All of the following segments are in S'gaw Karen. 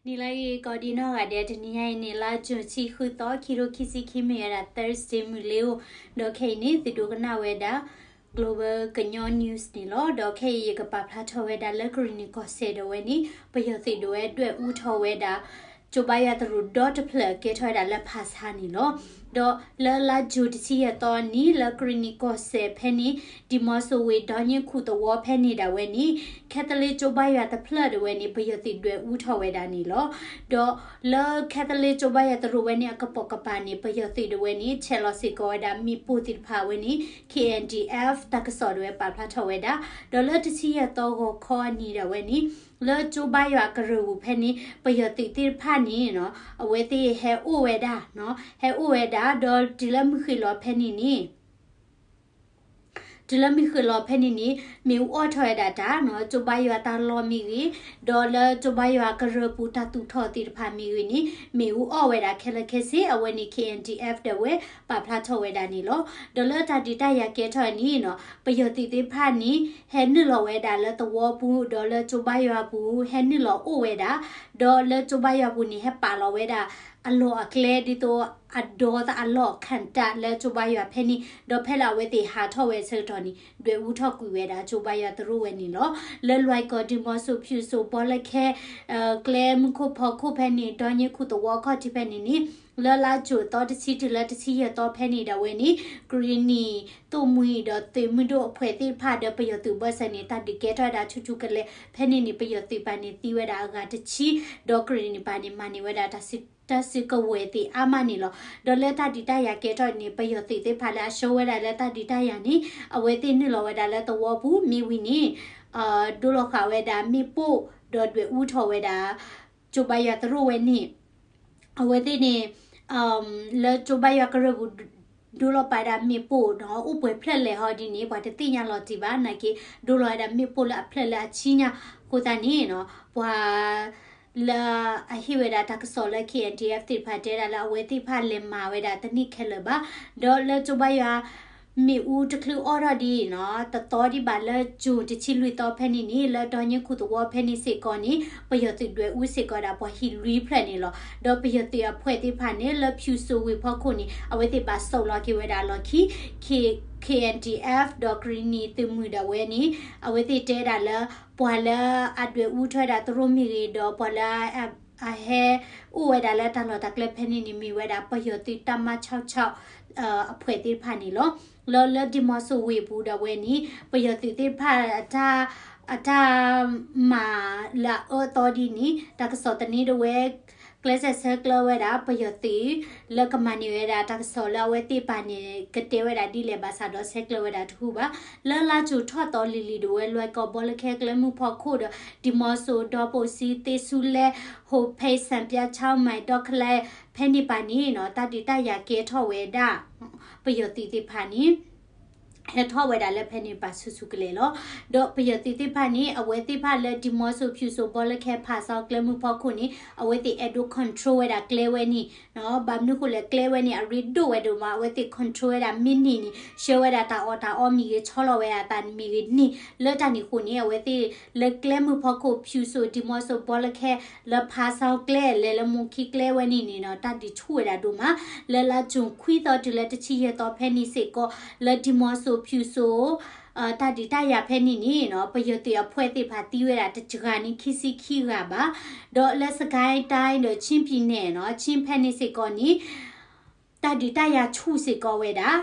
နံၤလၢအဂ့ၤ ကိးဒံနီၢ်ဂၤဒဲး, တနံၤညါအံၤန့ၣ် လါ June ဆံဃုသီ ခံထိခံဆံခံ မ့ၢ်ဝဲဒၣ် Thursday မုၢ်လ့ဧိၤ, ဒီးခဲအံၤန့ၣ် သုဒိကနၣ်ဝဲဒၣ် Global ကညီ News န့ၣ်လီၤ. ဒီးခဲအံၤယကပာ်ဖျါထီၣ်ဝဲဒၣ်လၢကရံၣ်နံၣ်ကီၢ်စဲၣ်ဒၣ်ဝဲန့ၣ် ပယီၤသုးဒၣ်ဝဲဒွဲၣ်အူထီၣ်ဝဲဒၣ် ကၠိဘါယွၤတရူးဒီတဖျၢၣ်ကဲထီၣ်ဝဲဒၣ်လၢဖၣ်ဆါန့ၣ်လီၤ. ဒီးလၢလါ June တဆံယဲၢ်သီအနံၤ လၢကရံၣ်နံၣ်ကီၢ်စဲၣ်ဖဲန့ၣ် ဒံၣ်မီစိဝ့ၢ် ဒီည့ခူၣ်သဝီဖဲန့ၣ်ဒၣ်ဝဲန့ၣ် Catholic ကၠိဘါယွၤတဖျၢၣ်ဒၣ်ဝဲန့ၣ် ပယီၤသုးဒွဲၣ်အူထီၣ်ဝဲဒၣ်န့ၣ်လီၤ. ဒီးလၢ Catholic ကၠိဘါယွၤတရူးဝဲန့ၣ် အကပိာ်ကပၤန့ၣ် ပယီၤသုးဒၣ်ဝဲန့ၣ် ဆဲးလီၤစ့ၢ်ကီးဝဲဒၣ်မ့ၣ်ပိၢ်သ့ၣ်တဖၣ်ဝဲန့ၣ် K N D F တၢ်ကစီၣ်ဒၣ်ဝဲပာ်ဖျါထီၣ်ဝဲဒၣ်. ဒီးလၢတဆံယဲၢ်သီဂီၤခီအနံၤဒၣ်ဝဲန့ၣ် လၢကၠိဘါယွၤကရၢၢ်ပူၤဖဲန့ၣ် ပယီၤသုးသ့ၣ်တဖၣ်န့ၣ် အဝဲသ့ၣ်ဟဲအိၣ်ဝဲဒၣ် ဟဲအိၣ်ဝဲဒၣ် ဒီးတုၤလၢမုၢ်ဃ့ၢ်လီၤဖဲန့ၣ်န့ၣ် တုၤလၢမုၢ်ဃ့ၢ်လီၤဖဲန့ၣ်န့ၣ် မ့ၣ်အူအီၣ်ထီၣ်ဝဲဒၣ်တၢ် ကၠိဘါယွၤတၢ်လီၢ်မ့ၢ်ဂ့ၤ, ဒီးလၢကၠိဘါယွၤကရၢၢ်ပူၤတၢ်သူၣ်ထီၣ်သ့ၣ်တဖၣ်မ့ၢ်ဂ့ၤန့ၣ် မ့ၣ်အူအီၣ်ဝဲဒၣ်ခဲလၢာ်ခဲဆ့ အဝဲန့ၣ် K N D F ဒၣ်ဝဲပာ်ဖျါထီၣ်ဝဲဒၣ်န့ၣ်လီၤ. ဒီးလၢတၢ်ဒုးတၢ်ယၤကဲထီၣ်န့ၣ် ပယီၤသုးသ့ၣ်တဖၣ်န့ၣ် ဟဲနုာ်လီၤဝဲဒၣ်လၢသဝီပူၤ ဒီးလၢကၠိဘါယွၤပူၤ ဟဲနုာ်လီၤအိၣ်ဝဲဒၣ်, ဒီးလၢကၠိဘါယွၤပူၤန့ၣ် ဟဲပာ်လီၤဝဲဒၣ် အလီၢ်အကျဲဒ်သိး အဒိသးအလီၢ်ခံးတၢ်လၢကၠိဘါယွၤဖဲန့ၣ် ဒီးဖဲလၢအဝဲသ့ၣ်ဟးထီၣ်ဝဲဆၢကတီၢ်န့ၣ် ဒွဲၣ်အူထီၣ်ကွံာ်ဝဲဒၣ်ကၠိဘါယွၤတရူးဝဲန့ၣ်လီၤ. လၢလွဲၢ်ကီၢ် ဒံၣ်မီစိ ဖၠူၣ်စိ ဘီလၢခဲ ကျဲမုၢ်ခိၣ်ဖီခိၣ်ဖဲန့ၣ် ဒီည့ခူၣ်သဝီခီၣ်ထံးဖဲန့ၣ်န့ၣ် လၢလါ June သီတဆံတုၤလၢတဆံယဲၢ်သီဖဲန့ၣ်ဒၣ်ဝဲန့ၣ် ကရံၣ်နံၣ်သိၣ်မှံဒီးသုးမုၢ်ဒိၣ်အဖှဲးသ့ၣ်တဖၣ်ဒီး ပယီၤသုးဘၢၣ်စၢၤန့ၣ် တၢ်ဒုးကဲထီၣ်ဝဲဒၣ်ဆူၣ်ဆူၣ်ကလဲာ်ဖဲန့ၣ်န့ၣ် ပယီၤသုးပၤန့ၣ်သံဝဲဒၣ်အဂၤတဆံ, ဒီးကရံၣ်နံၣ်ပၤန့ၣ် မၤန့ၢ်ဝဲဒၣ် တၢ်စုကဝဲၤသ့ၣ်အါမးန့ၣ်လီၤ. ဒီးလၢတၢ်ဒုးတၢ်ယၤကဲထီၣ်န့ၣ် ပယီၤသုးသ့ၣ်တဖၣ်လၢအဆှၢဝဲဒၣ်လၢတၢ်ဒုးတၢ်ယၤန့ၣ် အဝဲသ့ၣ်နုာ်လီၤဝဲဒၣ်လၢသဝီပူၤမ့ၢ်ဝံၤန့ၣ် ဒိလီၤဃာ်ဝဲဒၣ်မ့ၣ်ပိၢ် ဒီးဒွဲၣ်အူထီၣ်ဝဲဒၣ် ကၠိဘါယွၤတရူးဝဲန့ၣ် အဝဲသ့ၣ်န့ၣ် လၢကၠိဘါယွၤကရၢၢ်ပူၤ ဒိလီၤပာ်ဒၣ်မ့ၣ်ပိၢ်ဒီး အိၣ်ပှဲၤဖျၢၣ်လဲၣ်ဟီဒ်န့ၣ် ပှၤတသ့ၣ်ညါလီၤတံၢ်ဘၣ် နာ်က့ ဒိလီၤဝဲဒၣ်မ့ၣ်ပိၢ်လၢအဖျၢၣ်လၢအဆံညါအဃိသတးန့ၣ် ပှၤ လၢအဟ့ၣ်ဝဲဒၣ်တၢ်ကစီၣ်လၢ K N D F သ့ၣ်တဖၣ်တဲဒၣ်လၢ အဝဲသ့ၣ်တဖၣ်လဲၤမၤဝဲဒၣ်တန့ၢ်ခဲလၢာ်ဘၣ်. ဒီးလၢကၠိဘါယွၤ မ့ၣ်အူတချုးအီၣ်ထီၣ်ဒ်အံၤန့ၣ် တသီဒံးဘၣ်လၢ June တဆံလွံၢ်သီဖဲန့ၣ်န့ၣ် လၢဒီည့ခူၣ်သဝီဖဲန့ၣ်စ့ၢ်ကီးန့ၣ် ပယီၤသုးဒွဲၣ်အူစ့ၢ်ကီးဒၣ်ပှၤဟံၣ်လွံၢ်ဖျၢၣ်န့ၣ်လီၤ. ဒီးပယီၤသုးအဖှဲးသ့ၣ်တဖၣ်န့ၣ် လၢဖၠူၣ်စိဝ့ၢ်ဖီခိၣ်န့ၣ် အဝဲသ့ၣ်ဘၣ်စိာ်လီၤက့ၤဝဲဒၣ်အလီၢ်ခံ K- K N D F ဒီးကရံၣ်နံၣ်သုးမုၢ်ဒၣ်ဝဲန့ၣ် အဝဲသ့ၣ်တဲဒၣ်လၢ ပှၤလၢအဒွဲၣ်အူထီၣ်ဝဲဒၣ်တရူးမ့ၢ်ဂ့ၤ ဒီးပှၤလၢ အဟဲအိၣ်ဝဲဒၣ်လၢတၢ်လီၢ်တၢ်ကျဲဖဲန့ၣ်န့ၣ် မ့ၢ်ဝဲဒၣ်ပယီၤသုး တပ်မ ခြောက်ခြောက် အဖှဲးသ့ၣ်တဖၣ်န့ၣ်လီၤ. လၢလၢဒံၣ်မီစိဝ့ၢ်ပူၤဒၣ်ဝဲန့ၣ် ပယီၤသုးသ့ၣ်တဖၣ် အတၢ် အတၢ်မၤလၢအအၢအသီဒ်န့ၣ် တၢ်ကစီၣ်သန့တဝဲ ကျဲးစၢးဆဲးကျၢဝဲဒၣ် ပယီၤသုး လၢကမၤန့ၢ်ဝဲဒၣ်တၢ်ကစီၣ်လၢအဝဲသ့ၣ်ပာ်န့ၣ် ကတဲဝဲဒၣ်ဒ်လဲၣ်ဘၣ်ဆၣ်ဒီးဆဲးကျၢဝဲဒၣ်တဟူဘၣ်. လၢလါကၠိၣ်ထီၣ်သီလံၤလံၤဒၣ်ဝဲ လွဲၢ်ကီၢ်ဘီလၢခဲ ကျဲမုၢ်ဖီခိၣ်ဒီး ဒံၣ်မီစိ ဒီပိၣ်စံ သ့ဆူလဲ ဟိၣ်ဖဲ စၣ်ပၠါ ဆီမဲၣ် ဒီခလဲ ဖဲန့ၣ်ပာ်န့ၣ်နီၤ တၢ်ဒုးတၢ်ယၤကဲထီၣ်ဝဲဒၣ် ပယီၤသုးသ့ၣ်တဖၣ်န့ၣ် ဟဲထီၣ်ဝဲဒၣ်လၢဖဲန့ၣ်ပာ်ဆူၣ်ဆူၣ်ကလဲာ်လီၤ. ဒီးပယီၤသုးသ့ၣ်တဖၣ်န့ၣ် အဝဲသ့ၣ်တဖၣ်လၢဒံၣ်မီစိ ဖၠူၣ်စိ ဘီလၢခဲ ဖၣ်ဆါ ကျဲမုၢ်ဖီခိၣ်န့ၣ် အဝဲသ့ၣ်အဲၣ်ဒိး control ဝဲဒၣ်ကျဲဝဲန့ၣ် ဘၣ်မနုၤဃိလဲၣ် ကျဲဝဲန့ၣ် အရ့ဒိၣ်ဝဲဒိၣ်မး အဝဲသ့ၣ် control ဝဲဒၣ်မ့ၢ်န့ၢ်န့ၣ် ဆှၢဝဲဒၣ်တၢ်အီၣ်တၢ်အီမ့ၢ်ဂ့ၤ ဆီလီၤဝဲဒၣ်တၢ်မ့ၢ်ဂ့ၤန့ၣ် လၢတၢ်န့ၣ်အဃိန့ၣ် အဝဲသ့ၣ်လၢကျဲမုၢ်ဖီခိၣ် ဖၠူၣ်စိ ဒံၣ်မီစိ ဘီလၢခဲ လၢဖၣ်ဆါကျဲ လဲၤလၢမိၢ်ခံကျဲဝဲန့ၣ်န့ၣ်နီၤ တၢ်ဒုးဆူၣ်ဝဲဒၣ်ဒိၣ်မး လၢလါကၠိၣ်ခွံသီတုၤလၢတဆံယဲၢ်သီဖဲန့ၣ်စ့ၢ်ကီး လၢဒံၣ်မီစိ ဖၠူၣ်စိ တၢ်ဒုးတၢ်ယၤဖဲန့ၣ်န့ၣ်နီၤ ပယီၤသုးအဖှဲးသ့ၣ်တဖၣ်သံဝဲဒၣ်တစှၤန့ၣ်ခံဆံခံဂၤဘၣ်. ဒီးလၢ စစ်ကိုင်းတိုင်း ဒီး ချင်းပြည်နယ် နီၤ ချင်းဖဲန့ၣ်စ့ၢ်ကီးန့ၣ် တၢ်ဒုးတၢ်ယၤဆူၣ်စ့ၢ်ကီးဝဲဒၣ်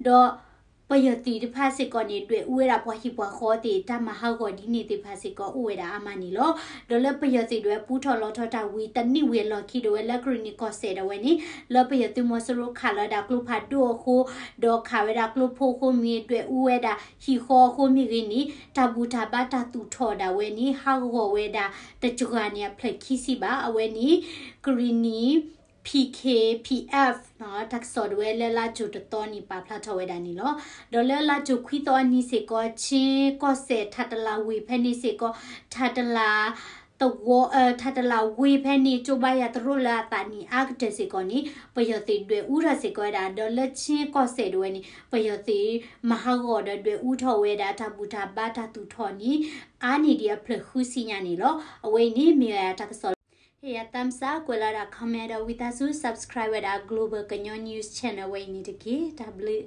ဒီးပယီၤသုးတဖၣ်စ့ၢ်ကီးန့ၣ် ဒွဲၣ်အူဝဲဒၣ်ပှၤဟံၣ်ပှၤဃီသ့ၣ် တၢ်မၤဟးဂီၤဒ်န့ၣ်သ့ၣ်တဖၣ်စ့ၢ်ကီးအိၣ်ဝဲဒၣ်အါမးန့ၣ်လီၤ. ဒီးလၢပယီၤသုးဒၣ်ဝဲပူထီၣ်လီၤထီၣ်တၢ်ဝံၤ တနံၣ်ဝံၤအလီၢ်ခံဒၣ်ဝဲလၢကရံၣ်နံၣ်ကီၢ်စဲၣ်ဒၣ်ဝဲန့ၣ် လၢပယီၤသုးမီၤစိရိၤခးလီၤဝဲဒၣ်ကျိဖးဒိၣ်အဃိ ဒီးခးဝဲဒၣ်ကျိဖိအဃိမ့ၢ်ဂ့ၤ ဒွဲၣ်အူဝဲဒၣ်ဟံၣ်ဃီအဃိမ့ၢ်ဂ့ၤန့ၣ် တၢ်ဘူၣ်တၢ်ဘါတၢ်သူၣ်ထီၣ်ဒၣ်ဝဲန့ၣ် ဟးဂီၤဝဲဒၣ်တစှၤန့ၣ်အဖျၢၣ်ခံဆံဘၣ်. အဝဲန့ၣ် ကရံၣ်နံၣ် P K P F တၢ်ကစီၣ်ဒၣ်ဝဲလၢလါကၠိၣ်တသီန့ၣ် ပာ်ဖျါထီၣ်ဝဲဒၣ်န့ၣ်လီၤ. ဒီးလၢလါကၠိၣ်ခွံသီအနံၤစ့ၢ်ကီး ချင်းကီၢ်စဲၣ် ထးတလၣ်ဝ့ၢ်ဖဲန့ၣ်စ့ၢ်ကီး ထးတလၣ် သဝီ ထးတလၣ်ဝ့ၢ်ဖဲန့ၣ် ကၠိဘါယွၤတရူးလၢအသးနံၣ်အါကတၢၢ်စ့ၢ်ကီးန့ၣ် ပယီၤသုးဒွဲၣ်အူထီၣ်စ့ၢ်ကီးဝဲဒၣ် ဒီးလၢချင်းကီၢ်စဲၣ်ဒၣ်ဝဲန့ၣ် ပယီၤသုးမၤဟးဂီၤဒီးဒွဲၣ်အူထီၣ်ဝဲဒၣ် တၢ်ဘူၣ်တၢ်ဘါတၢ်သူၣ်ထီၣ်န့ၣ် အါန့ၢ်ဒံးအဖျၢၣ်ဃုဆံညါန့ၣ်လီၤ. အဝဲအံၤန့ၣ်မ့ၢ်ဝဲဒၣ်တၢ်ကစီၣ်လၢ ဟ့ၣ်ယၤ thumbs up ကွဲးလီၤဒၣ် comment ဒီးဝံသးစူၤ subscribe ဝဲဒၣ် Global ကညီ News Channel ဝဲအံၤန့ၣ်တက့ၢ်. တၢ်ဘျုး